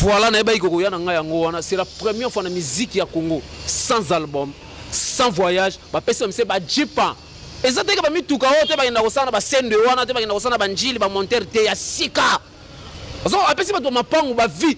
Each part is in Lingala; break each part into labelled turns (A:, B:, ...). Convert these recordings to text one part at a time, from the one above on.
A: Voilà, nayebaki kokoya na ngai yango wana. C'est la première fois na musique ya Congo sans album, sans voyage, bapesi bamise bajipa. Eza te ke bamituka oyo te bakenda kosala na basende wana te, bakenda kosala na banjili bamontere te ya sika. Ozo apesi bato mapangu ba vie.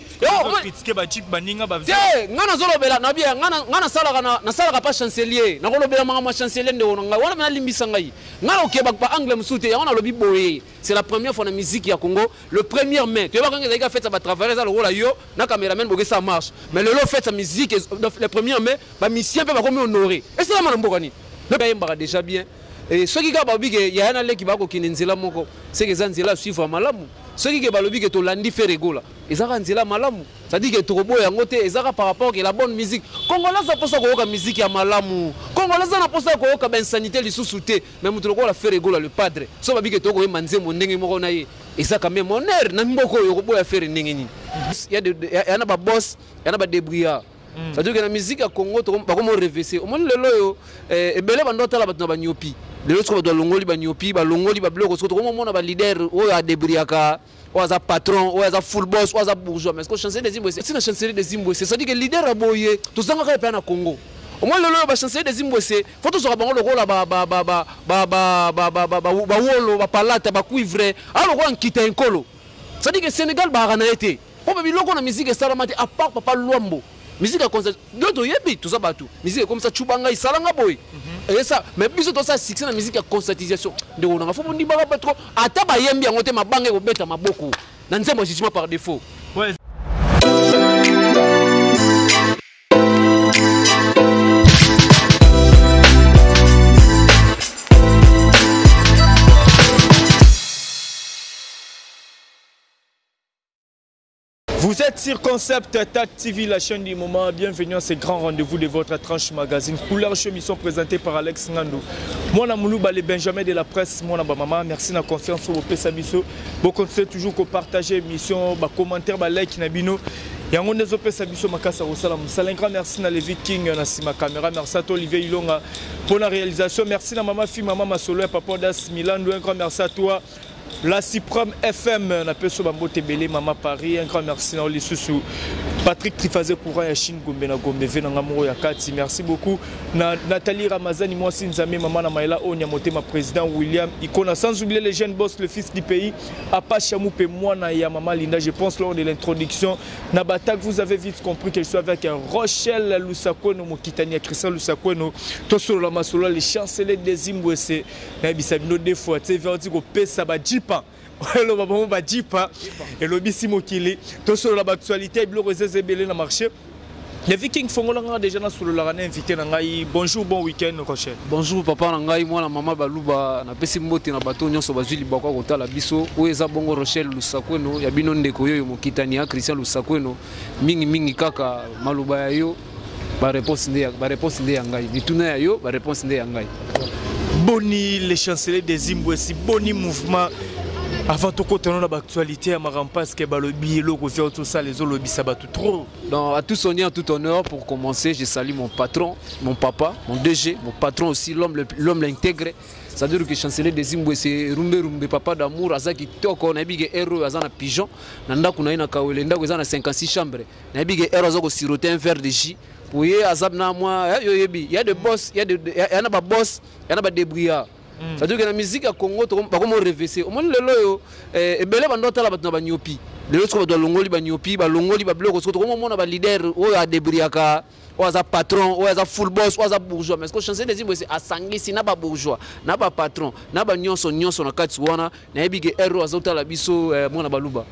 B: Critiquer ba jeep baninga ba
A: te nga nazolobela na bien nga nasalaka nasalaka pa chancelier, nakolobela makambo ya chancelier ndeko na ngai wana mpe nalimbisa ngai. Nga nakokeba ba angle mosusu te, yango nalobi boye. C'est la première fois na musique ya Congo, le 1er mai. Toyebaka nga ezalaki fête ya ba travailleurs, eza lokola yo na cameraman bokesa marche. Mais lelo fête ya musique le 1er mai, ba musiciens mpe bakomi honoré. Esalama na mboka nini? Le bayembaka déjà bien. Et soki kaka balobi ke yaya na leki bakokende nzela moko, c'est que eza nzela ya suivre malamu. Soki ke balobi ke tolandi Ferre Gola, ezaka nzela malamu. C'est-à-dire que tokoboya yango te, ezaka par rapport ke la bonne musique. Congolais aza mposa koyoka musique ya malamu. Congolais aza na mposa koyoka ba insanité lisusu te. Mais moto lokola Ferre Gola le padre, so babi ke tokoyemba nzembo ndenge moko na ye, eza quand même honneur na mboka oyo koboya Ferre ndenge nini. Ya de, ya na ba boss, ya na ba débrouillard. C'est-à-dire que na musique ya Congo bakomi revese. Omoni lelo oyo ebele bando tala bato na ba nyopi. Lelo soko bato balongoli ba nyopi, balongoli ba biloko, soko tokomi omona ba leader oyo adebriaka, oyo aza patron, oyo aza full boss, oyo aza bourgeois. Mais chancelier des Imbwese, c'est na chancelier des Imbwese, c'est-à-dire que leader aboye, tozangaka epai na Congo. Omoni lelo oyo ba chancelier des Imbwese, faut tozwaka bango lokola ba ba ba ba ba ba ba ba ba ba ba wolo, ba palata, ba cuivre, a lokola nkita enkolo. C'est-à-dire que Sénégal ba na été. Po ba biloko na musique esalama te à part papa Luambo. Musique ya concert, donc toyebi toza bato. Musique comme ça chubanga isalanga boye. Et ça, mais biso tosa succès na musique ya conscientisation. Ndeko nanga faut bondi baka bato ata bayembi yango te mabanga ekobeta maboko. Na nzembo jugement par défaut.
B: Ouais. Vous êtes sur Concept TAC TV, la chaîne du moment. Bienvenue à ce grand rendez-vous de votre tranche magazine Couleur Show, émission présentée par Alex Ngandou. Moi, Moulouba, les Benjamin de la presse, moi, maman, merci de la confiance au Pesa Biso. Vous continuez toujours à partager l'émission, bah, commentaire, bah, like, nabino. Yango nde ezopesa biso makasi ya kosala mosala. Un grand merci na Levi King na nsima caméra, merci à toi Olivier Ilonga pour la réalisation, merci na mama fi mama Masolo ya papa Das Milando, un grand merci à toi La Suprême FM na peso bambote ebele mama Paris, un grand merci na lisusu Patrick Trifazé courant ya Chine Gombe na Gombe ve na nga moko ya kati, merci beaucoup na Nathalie Ramazani mwasi Nzambe mama na Maëla Onya motema président William Ikona, sans oublier les jeunes boss le fils du pays Apache Moupe mwana ya mama Linda. Je pense lors de l'introduction na batak vous avez vite compris que je suis avec Rochelle Lusakweno Mokitani ya Christian Lusakweno tosolola masolo les chanceliers des Imbwese. Nayebisa bino deux fois te verdi kopesa ba jipa eloba bango ba jipa elobisi mokili. Tosolola ba actualité biloko eza ebele na marché. Les Vikings fongola nga déjà nasololaka na invité na ngai. Bonjour, bon week-end Rochelle.
A: Bonjour papa na ngai, mwana mama Baluba, napesi mbote na bato nyonso bazwi libako ya kotala biso. Oyo eza bongo Rochelle Lusakweno ya bino ndeko yoyo mokitani ya Christian Lusakweno. Mingi mingi kaka maloba ya yo, ba réponse nde ya, ba réponse nde ya ngai. Bituna ya yo, ba réponse nde ya ngai.
B: Boni les chanceliers des Imbwesi, boni mouvement. Avant tout côté on a l'actualité ya makambo parce que balobi eloko via tout ça les olobisa bato trop.
A: Donc, à tout seigneur, tout honneur, pour commencer, je salue mon patron, mon papa, mon DG, mon patron aussi, l'homme l'intègre. C'est-à-dire que chancelier des Imbwe, c'est Rumbe Rumbe, papa d'amour, Azaki Toko, nayebi ke héros, aza na pigeon, na ndako na ye na Kawele, ndako eza na 56 chambres. Nayebi ke héros aza ko siroter un verre de jus. Pour ye, aza na moi, eh, yo yebi. Il y a des boss, il y a des, il y a na ba boss, il y a na ba débrouillards. C'est-à-dire que la musique ya Congo, bakomi revese. Omoni lelo oyo, ebele bando tala bato na ba nyopi. Lelo soko bato balongoli ba nyopi, balongoli ba biloko, soko tokomi omona ba leader oyo adebriaka, oyo aza patron, oyo aza full boss, oyo aza bourgeois. Mais chancelier des Imbwese asangisi na ba bourgeois, na ba patron, na ba nyonso nyonso na kati wana, nayebi ke héros azotala biso, mwana baluba.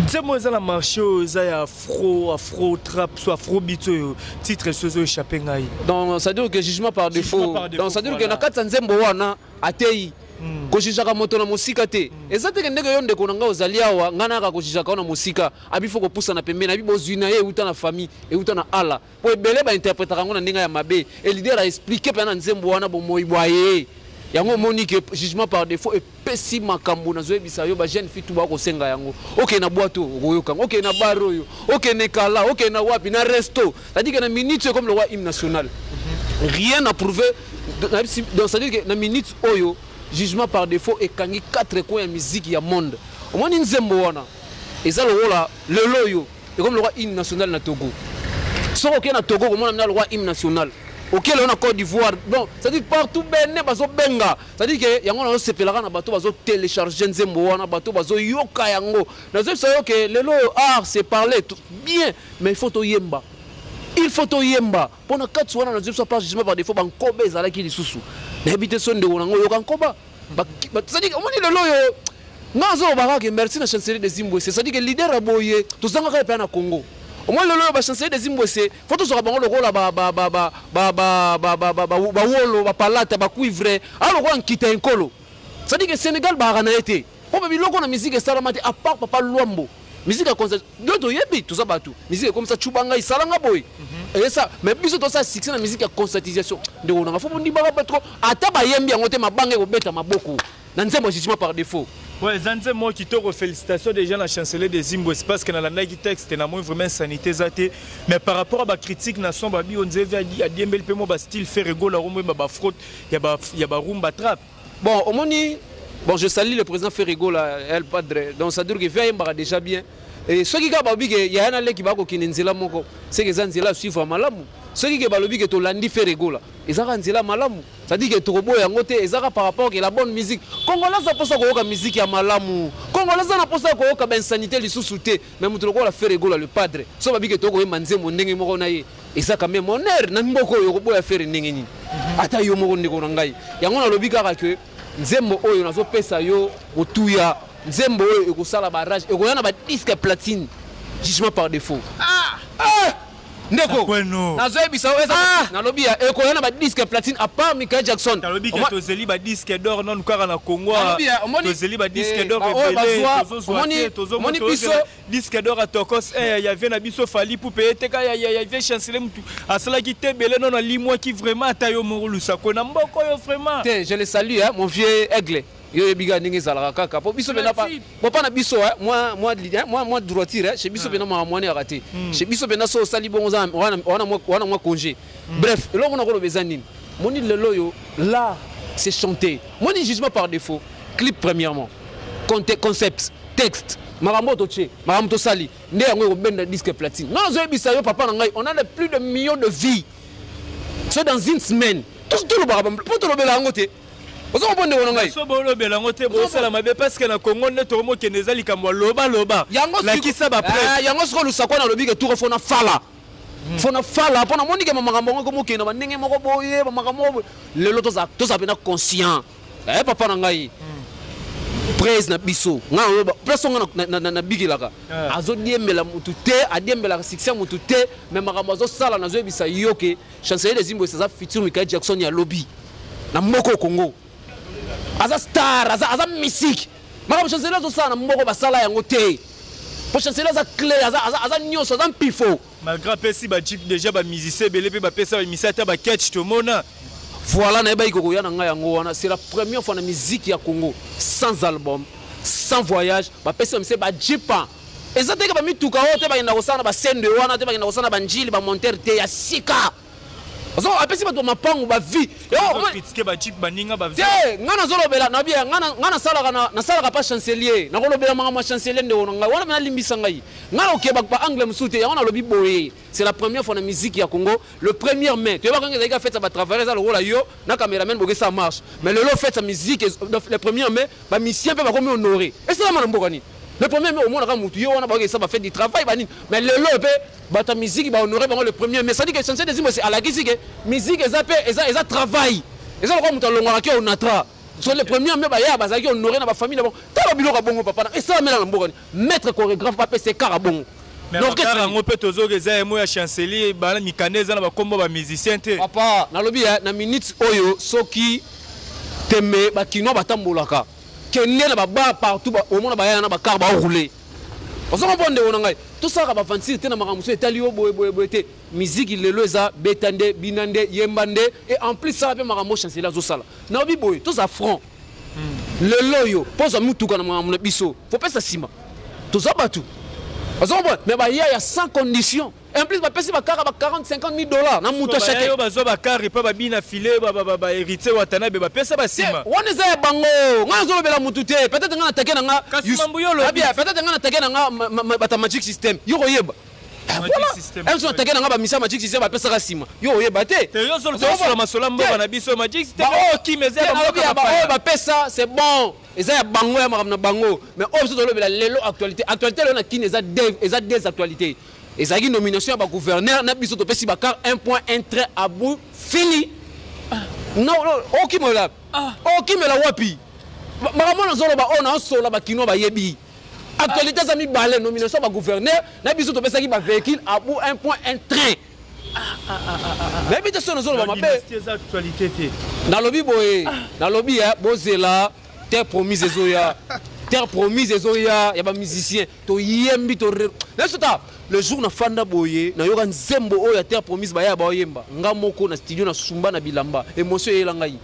B: Nzembo eza na marché oyo eza ya afro, afro trap, so afro beat oyo titre so ezo échapper ngai.
A: Donc ça veut dire que jugement par défaut.
B: Jugement par défaut,
A: Donc ça veut dire que
B: voilà.
A: na kati ya nzembo wana atei. Kojijaka moto na mosika te. Eza te ke ndenge yo ndeko na ngai ozali awa, ngai nayaka kojijaka yo na mosika. Abi faut kopusa na pembeni, abi bozwi na ye euta na famille, euta na ala. Po ebele ba interprétaka yango na ndenge ya mabe. Et leader a expliqué pe na nzembo wana bomoi bwa ye. Yango omoni ke jugement par défaut epesi makambo nazoyebisa yo, ba jeune fille tout bakosenga yango. Okende na boîte oyo, okoyoka yango. Okende na bar oyo, okende kala, okende na wapi, na resto. C'est-à-dire que na minute oyo, comme le roi hymne national, rien n'a prouvé. Donc, c'est-à-dire que na minute oyo, jugement par défaut ekangi 4 coins ya musique ya monde. Omoni nzembo wana. Eza lokola lelo oyo ekomi lokola hymne national na Togo. Soki okei na Togo komona mina lokola hymne national. Okei lelo na Côte d'Ivoire, donc c'est-à-dire partout Benin bazobenga, c'est-à-dire que yango nazosepelaka na bato bazotélécharge nzembo wana, bato bazoyoka yango. Nazoyebisa yo ke lelo oyo art c'est parler bien, mais il faut toyemba. Il faut toyemba mpo na kati wana nazoyebisa par jugement par défaut bankoba ezalaki lisusu. Nayebi te so ndeko nango oyoka nkoba. C'est-à-dire omoni lelo oyo nga azolobaka ke merci na chancelier des Imbwese, c'est-à-dire que leader ya boye tozangaka epai na Congo. Omoni lelo oyo bachancelier des Imbwese fo tozwaka bango lokola bawolo, bapalata, bacuivre, a lokola nkita enkolo. C'est-à-dire que Sénégal baaka na ye te mpo ba biloko na musique esalama te à part papa Luambo. Musique ya concert yo toyebi toza bato, musique ekomisa cubanga esalanga boye esa, mais biso tosala succès na musique ya conscientisation. Ndeko nanga, fo bondimaka bato ata bayembi yango te, mabanga ekobeta maboko na nzembo ya jugement par défaut.
B: Ouais, eza nzembo kitoko, félicitations déjà na chancelier des Imbwese, parce que nalandaki texte na moi vraiment insanité eza te. Mais par rapport à bacritique na son, babi onzevi adiembeli mpe mo bastyle Ferre Gola, romoyemba bafraude ya barumba trap.
A: Bon, omoni, bon, je salue le président Ferre Gola, El Padre. Donc ça dire que vieux ayembaka déjà bien. Et soki kaka balobi ke yaya na leki bakokende nzela moko, c'est que eza nzela suivre malamu. Soki ke balobi ke tolandi Ferre Gola, ezaka nzela malamu. C'est-à-dire que tokoboya yango te, ezaka par rapport ke la bonne musique. Congolais aza mposa koyoka musique ya malamu. Congolais aza na mposa koyoka bainsanité lisusu te. Mais moto lokola Ferre Gola le Padre, so babi ke tokoyemba nzembo ndenge moko na ye, eza quand même honneur na mboka oyo koboya Ferre ndenge nini? Ata yo moko ndeko na ngai. Yango nalobi kaka ke nzembo oyo nazopesa yo motuya, nzembo oyo ekosala barage, ekoya na badisque platine, jugement par défaut. Ah! Ndeko, nazoyebisa yo eza nalobi ya ekoya na badisque platine à part Michael Jackson.
B: Nalobi ke tozeli badisque d'or nanu kaka na Congo, tozeli badisque d'or
A: ebele, tozozwa te.
B: Tozomoni biso disque d'or ya Tokos ya vie na biso Fally Ipupa ye te, ka ya vie chancelier mutu asalaki te ebele nono alimwaki vraiment. Ata yo moko lusako na mboka oyo vraiment.
A: Te, je le salue, hein, mon vieux Aigle. Yo yebi kaka ndenge ezalaka kaka po biso mpena po na biso mwa droiture chez biso mpena makambo wana yaka te. Chez biso mpena so osali bongo wana mwa congé. Bref, eloko na koloba eza nini? Moni lelo oyo l'art c'est chanter. Moni jugement par défaut, clip premièrement, concept, texte, makambo totie, makambo tosali nde yango ekobenda disque platine. Nga nazoyebisa yo, papa na ngai, on a de plus de millions de vies so dans une semaine. Tolobaka mpo tolobela yango te, oza kompo ndeko na ngai?
B: So bolobela yango te, bosala mabe, parce que na Congo nde tokomokende eza likambo ya lobaloba, lakisa bapreuve.
A: Yango sikoyo lusako nalobi ke tour fona fala fona fala mpo namoni ke bamakambo yango ekomokende bandenge moko boye, bamakambo moko boye. Lelo toza mpena conscient, papa na ngai, prese na biso. Ngai naloba place oyo nga nabikelaka, azodiembela motu te, adiembelaka succès motu te, mais makambo azosala, nazoyebisa yo ke chancelier des Imbwese aza futur Michael Jackson ya lobi na mboka Congo. Aza star, aza mystique. Makambo chancelier azosala na mboka, basala yango te, po chancelier aza clé, aza nyonso, aza mpifo.
B: Malgré apesi bajeep déjà, bamusicien ebele mpe bapesa bamusicien, ata baketch tomona.
A: Voilà, nayebaki kokoya na ngai yango wana. C'est la première fois na musique ya Congo, sans album, sans voyage, bapesi bamusicien bajeep. Eza teke bamituka oyo te bakenda kosala na basende wana te, bakenda kosala na banjili bamontere te ya sika. Apesi bato mapangu bavie
B: Critiquer bajeep baninga.
A: Te, nga nazolobela nabi nga nasalaka pa chancelier, nakolobela makambo ya chancelier. Ndeko na ngai, wana mpe nalimbisa ngai, nga nakoke baangle mosusu te. Yango nalobi boye, c'est la première fois na musique ya Congo. Le 1er mai toyebaka ngo ezalaki fête ya batravailleur, eza lokola yo na caméraman bokesa marche, mais lelo fête ya musique le 1er mai, bamusicien mpe bakomi honoré. Esalama na mboka nini? Le 1er mai omonaka motu yo wana bakokesa bafête du travail banini, mais lelo mpe bato ya musique bahonoré bango le 1er mai. C'est-à-dire que chancelier des Imbwese alakisi ke musique eza mpe eza travail, eza lokola moto alongwaka ke Onatra. So le 1er mai baya bazalaki honoré na bafamille na bango. Tala biloko ya bongo, papa, esalamela na mboka nini? Maître chorégraphe bapesa ekara bongo.
B: Yango mpe tozoka eza yemo ya chancelier, bana mikanda eza na bakombo bamusicien te.
A: Papa, nalobi na minute oyo, soki tembe, bakinois batambolaka, kende na babar partout, omona baya na bacar baroule. Oza comprendre, ndeko na ngai? Tosalaka baventure te na makambo mosusu etali yo boye boye boye te. Musique lelo eza beta nde, bina nde, yemba nde, et en plus sala mpe makambo chancelier azosala. Nayobi boye, toza franc. Lelo oyo mpo ozwa mutuka na makambo na biso, fopesa nsima. Toza bato. Ozomona, mais bayaya sans condition. En plus bapesi bacar ba 40 50 000 $ na moto
B: chaque. Yo bazwa bacar epa babina file, bahéritier Watanabe bapesa basima.
A: Wana eza ya bango. Ngai nazolobela motu te. Peut-être ngai natake na nga, peut-être ngai natake na nga bata Magic System, yo koyeba. Voilà, biso natake na nga bamisa Magic System, bapesaka nsima, yo oyeba te.
B: Masolo mboka na biso, Magic System.
A: Oyo bapesa, c'est bon, eza ya bango, ya makambo na bango. Mais oyo biso tolobela lelo, actualité, actualité lelo na Kini eza des actualités. Ezalaki nomination ya bagouverneur na biso topesi bacar 1.1 train abu fini. Non, okimela, okimela wapi? Makambo nazoloba oyo, naosola bakinois bayebi. Actualité eza mibale: nomination ya bagouverneur na biso topesaki bavéhicule abu 1.1 train. Nayebi te so nazoloba mabe. Nalobi boye, nalobi bozela Terre Promise ezoya. Terre Promise ezoya ya bamusicien toyembi to naso ta. Le jour nafanda boye, nayoka nzembo oyo ya Terre Promise, baya baoyemba, nga moko na studio nasumba na bilamba, émotion eyela ngai.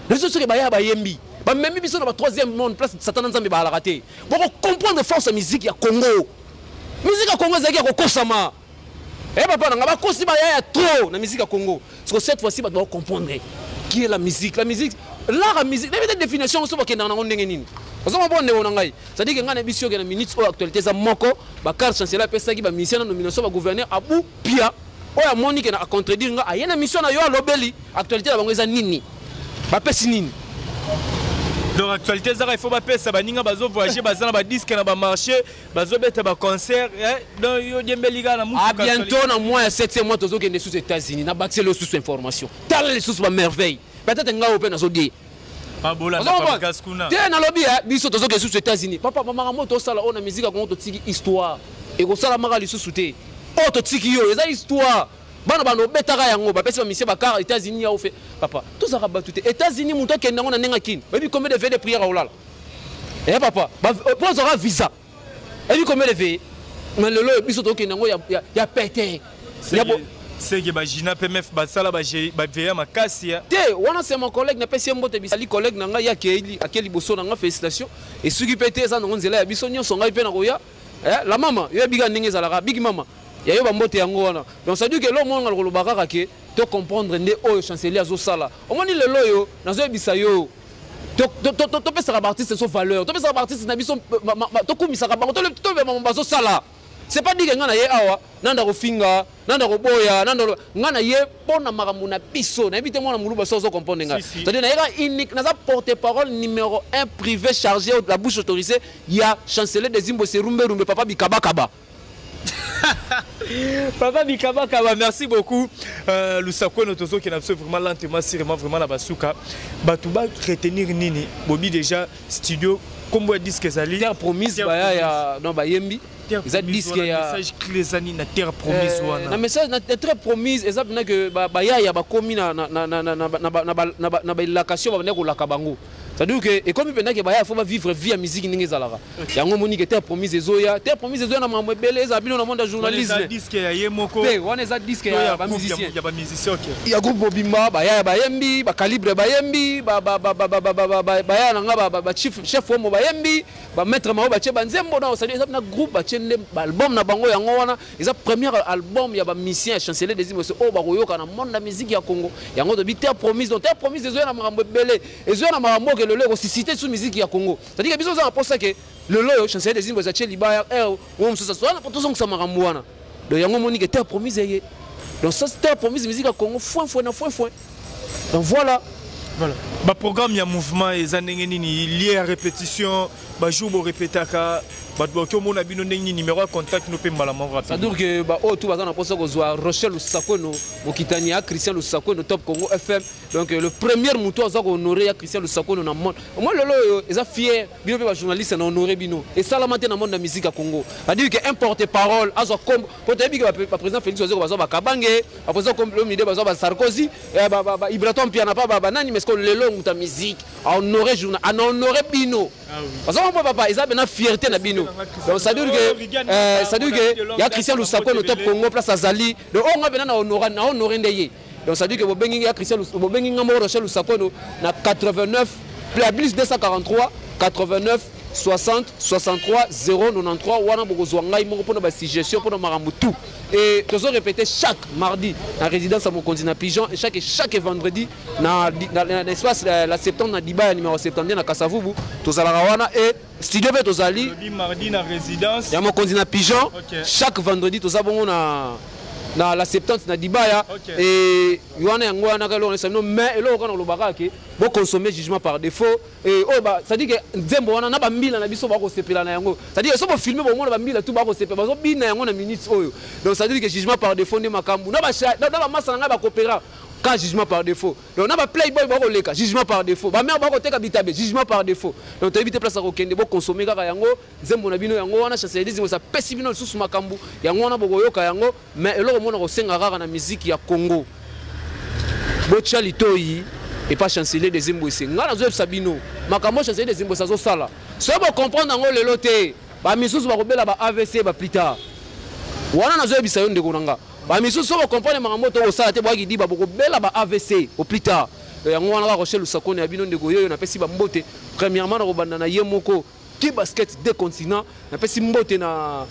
A: Naso soki baya bayembi, bamemi biso na ba troisième monde, place Satan na Nzambe baalaka te. Bokocomprendre force ya musique ya Congo. Musique ya Congo ezalaki ya kokosama. E papa na nga, bakosi baya ya trop na musique ya Congo. Parce que cette fois-ci bato bakocomprendre qui est la musique, la musique, l'art ya musique. Nayebi te définition so bakendaka nango ndenge nini. Ozoma mpo ndeko na ngai, c'est-à-dire que ngai na biso oke na minute oyo, actualité eza moko: bacar chancelier apesaki bamusicien na nomination bagouverneur abu pia. Oyo amoni ke na acontredire nga, aye na mission na yo, alobeli actualité na bango eza nini, bapesi nini.
B: Donc actualité ezaka, il faut bapesa baninga bazovoyage, baza na badisque na bamarché, bazobeta baconcert. Donc yo diembeli kaka na
A: mutuka. Bientôt na mois ya 7e mois tozokende susu États-Unis. Na bakiseli lisusu information, tala lisusu bamerveille. Peut-être ngai oyo mpe nazodie te. Nalobi biso tozokende susu États-Unis. Papa, makambo tosala oyo na musique ya Kongo, totiki histoire, ekosalamaka lisusu te. Oyo totiki oyo eza histoire, bana bana obetaka yango. Bapesi bamusicien bacar États-Unis ya ofe. Papa, tozalaka bato te. États-Unis, moto akende yango na ndenge akini, bayebi combien de veillées de prière aolala. E papa, mpo ozwaka visa, eyebi combien de veillées. Mais lelo oyo biso tokende yango ya pete.
B: Seke bagina pmf basala baveillées makasi.
A: Te, wana c'est mon collègue, napesi ye mbote. Bisali collègue na ngai, ake liboso na nga, félicitation. Esuki mpe te, eza nango nzela ya biso nyonso. Ngai mpe nakoya la mama, yo yebika ndenge ezalaka, big mama ya yo, bambote yango wana. Donc ça dit que lo monga koloba kaka ke to comprendre nde oyo chancelier azosala. Omoni lelo oyo nazoyebisa yo, topesaka baartiste so valeur, topesaka baartiste na biso, tokumisaka bango, tolobema bazosala. C'est pas dire que ngai na ye awa nanda kofinga, nanda koboya, nanda ngai na ye mpo na makambo na biso. Nayebi te, mwana moluba, so ozocomprendre ngai. C'est-à-dire nayeka unique, naza porte parole numéro 1 privé chargé, la bouche autorisée ya chancelier des Imbose Rumberumbe, papa Bikabakaba.
B: Papa Bikabakaba, merci beaucoup. Lusakweno, tozokende biso vraiment lentement, sûrement, vraiment na basuka. Bato ba retenir nini? Bobi déjà studio, kombo ya disque ezali?
A: Terre Promise. Baya ya non, bayembi, eza disque ya
B: message clé ezani na Terre Promise wana?
A: Na message na Terre Promise eza mpena ke bayaya bakomi na baelakation, babandaki kolaka bango. C'est-à-dire que ekomi mpenza ke baya, faut bavivre vie ya musique ndenge ezalaka. Yango omoni ke Terre Promise ezoya. Terre Promise ezoya na makambo ebele, ezala bino na monde ya journalisme.
B: Disque ya ye moko?
A: Te, wana eza disque ya bamusicien.
B: Ya bamusicien, ok.
A: Ya groupe mobimba. Bayaya bayembi, bacalibre bayembi, baya na nga bachef, chef omo bayembi, bamaître mao batie banzembo. Na c'est-à-dire eza na groupe batie nde baalbum na bango. Yango wana eza premier album ya bamusicien ya chancelier des Imbose oyo bakoyoka na monde ya musique ya Congo. Yango tobi Terre Promise. Donc Terre Promise ezoya na makambo ebele, ezoya na makambo oke lelo ekosuscite su musique ya Congo. C'est-à-dire que biso oza na mposa ke lelo oyo chancelier des Imbose atie libaya aire oyo mosusu wana mpo tozongisa makambo wana. Donc yango omoni ke Terre Promise eye. Donc ça, Terre Promise, musique ya Congo foin foin na foin foin. Donc voilà.
B: Voilà, baprogramme ya mouvement eza ndenge nini? Lieu ya répétition, bajour borépétaka, bato bakoki omona bino ndenge nini? Numéro ya contact no mpe mbala moko rapide.
A: C'est-à-dire que baoyo tu baza na mposa kozwa Rochel Lusakweno, mokitani ya Christian Lusakweno, Top Congo FM. Donc le premier moto aza kohonorer ya Christian Lusakweno na monde omoi lelo oyo eza fier. Bino mpe bajournaliste na honore bino, esalama te na monde ya musique ya Congo. C'est-à-dire que un porte parole azwa kombo, po toyebi ke baprésident Félix Wazekwa bazwa bakabange, baprésident Lomide bazwa basarkozy, Ibraton Mpiana pa banani. Mais ce que lelo moto ya musique ahonorer journal, ana honore bino, parce que mpo papa eza pena fierté na bino. Donc c'est à dire que ya Christian Lusakweno, Top Congo, place azali. Donc oyo nga pena na honore, na honore nde ye. Donc c'est à dire que bobengi ya Christian, bobengi nga moko Rochel Lusakweno na 89 plus 243 89. 60 63 093. Wana bokozwa ngai moko mpona basuggestion, mpona makambo tout. Et tozo répéter chaque mardi na résidence ya mokonzi na Pigeon, et chaque vendredi na espace la 70 na Diba ya numéro 72 na Kasavubu. Tozalaka wana et studio mpe tozali.
B: Lobi mardi na résidence
A: ya mokonzi na Pigeon.
B: Ok.
A: Chaque vendredi toza bongo na la 70 na Dibaya.
B: Ok.
A: Et wana yango wana kaka eloko nayebisa bino, mais eloko kaka nalobaka ke boconsommer Jugement par défaut. Et oyo c'est-à-dire que nzembo wana na bambila na biso bakosepela na yango, c'est-à-dire so bofilme, bomona bambila tu bakosepela, bazobina yango na minute oyo. Donc c'est-à-dire que Jugement par défaut nde makambo na bamasa na ngai bakopera ka Jugement par défaut. Donc na baplayboy bakoleka Jugement par défaut, bamare bakoteka bitabe Jugement par défaut. Donc toyebi te place ya kokende, boconsommer kaka yango, nzembo na bino yango wana. Chancelier Dizimos apesi bino lisusu makambo yango wana, bokoyoka yango. Mais eloko mona kosenga kaka na miziki ya Congo, botya litoi epa Chancelier des Imbwese. Ngai nazoyebisa bino makambo Chancelier des Imbwese azosala, soki bocomprendre yango lelo te, bamisusu bakobela ba AVC ba plus tard. Wana nazoyebisa yo, ndeko na nga, bamisusu so bocomprendre makambo tokosala te, boyaki diba bokobela ba AVC au plus tard. Yango wana kaka Rochel Lusakone ya bino, ndeko oyo napesi bambote. Premièrement, na kobanda na ye moko ki basket deux continents, napesi mbote na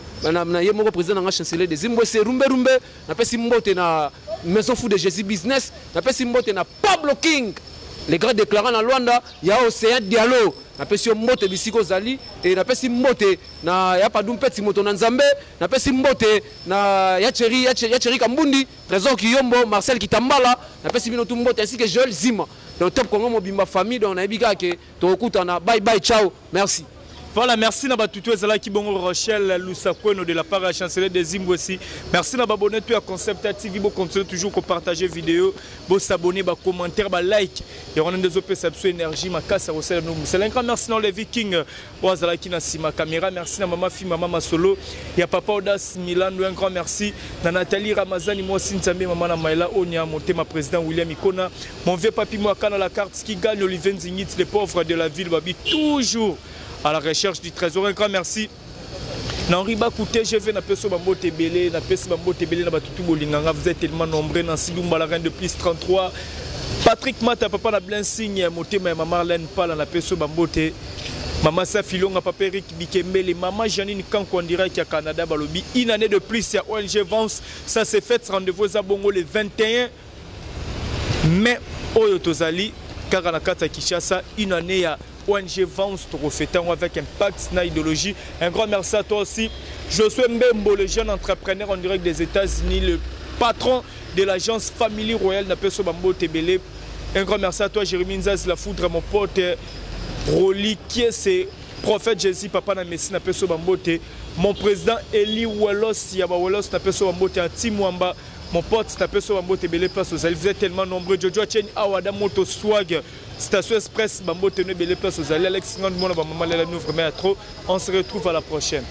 A: ye moko président na nga Chancelier des Imbwese Rumbe Rumbe, napesi mbote na Maison Fou de Jésus Business, napesi mbote na Pablo King, le grand déclarant na Lwanda ya Océan Dialo, napesi yo mbote bisika ozali. E napesi mbote na ya Padu Mpeti, moto na Nzambe, napesi mbote na ya Cheri Kambundi, Trésor Kiyombo, Marcel Kitambala, napesi bino tu mbote, ainsi que Joël Zima. Donc Top Congo mobimba famille, donc nayebi kaka ke tokokutana. Bye bye, ciao, merci.
B: Voilà, merci na batutu ezalaki bongo Rochelle Lusakweno de la part ya Chancelier des Imbwesi. Merci na babonné tout ya Concept TV, bo continuer toujours ko partager vidéo, bo s'abonner, ba commentaire, ba like. Et on a des opesa biso énergie makasa Rochelle nous. C'est un grand merci dans les Vikings oyo azalaki na sima caméra. Merci na mama fi mama Masolo, ya papa Odas Milan, un grand merci na Nathalie Ramazani mwasi Nzambe, mama na Maila Onya Motema, président William Ikona, mon vieux papi Mwakana la carte qui gagne, Olivier Nzingit, les pauvres de la ville babi toujours à la recherche du trésor. Un grand merci na Henri Bakou TGV, na peso bambote ebele, na pesi bambote ebele na batutu bolinganga, vous êtes tellement nombreux. Nancy Lumba, la reine de plus 33, Patrick Mata, papa na Blessing motema ya mama Marlène Pala, na peso bambote, mama Safilonga, papa Eric Bikembele, mama Janine Kanko en direct ya Canada. Balobi une année de plus ya ONG Vance, ça s'est fait. Rendez-vous eza bongo le 21 mai oyo tozali kaka na kati ya Kinshasa, une année ya ONG Vance, tokofeta yango avec impact na idéologie. Un grand merci à toi aussi, Josué Mbembo, le jeune entrepreneur en direct des États-Unis, le patron de l'agence Famille Royale, na peso bambote ebele. Un grand merci à toi, Jérémy Nzaz la foudre, mon pote Roli Kiese, prophète Jésus, papa na Messi, na peso bambote, mon président Eli Welos ya Bawelos, na peso bambote, Anti Mwamba, mon pote, na peso bambote ebele place ozali. Vous êtes tellement nombreux. Jojo Chen Awada Moto Swag Station Express, bambote no ebele place ozali. Alex Ngand mona bamama lela nous vraiment ya trop. On se retrouve à la prochaine.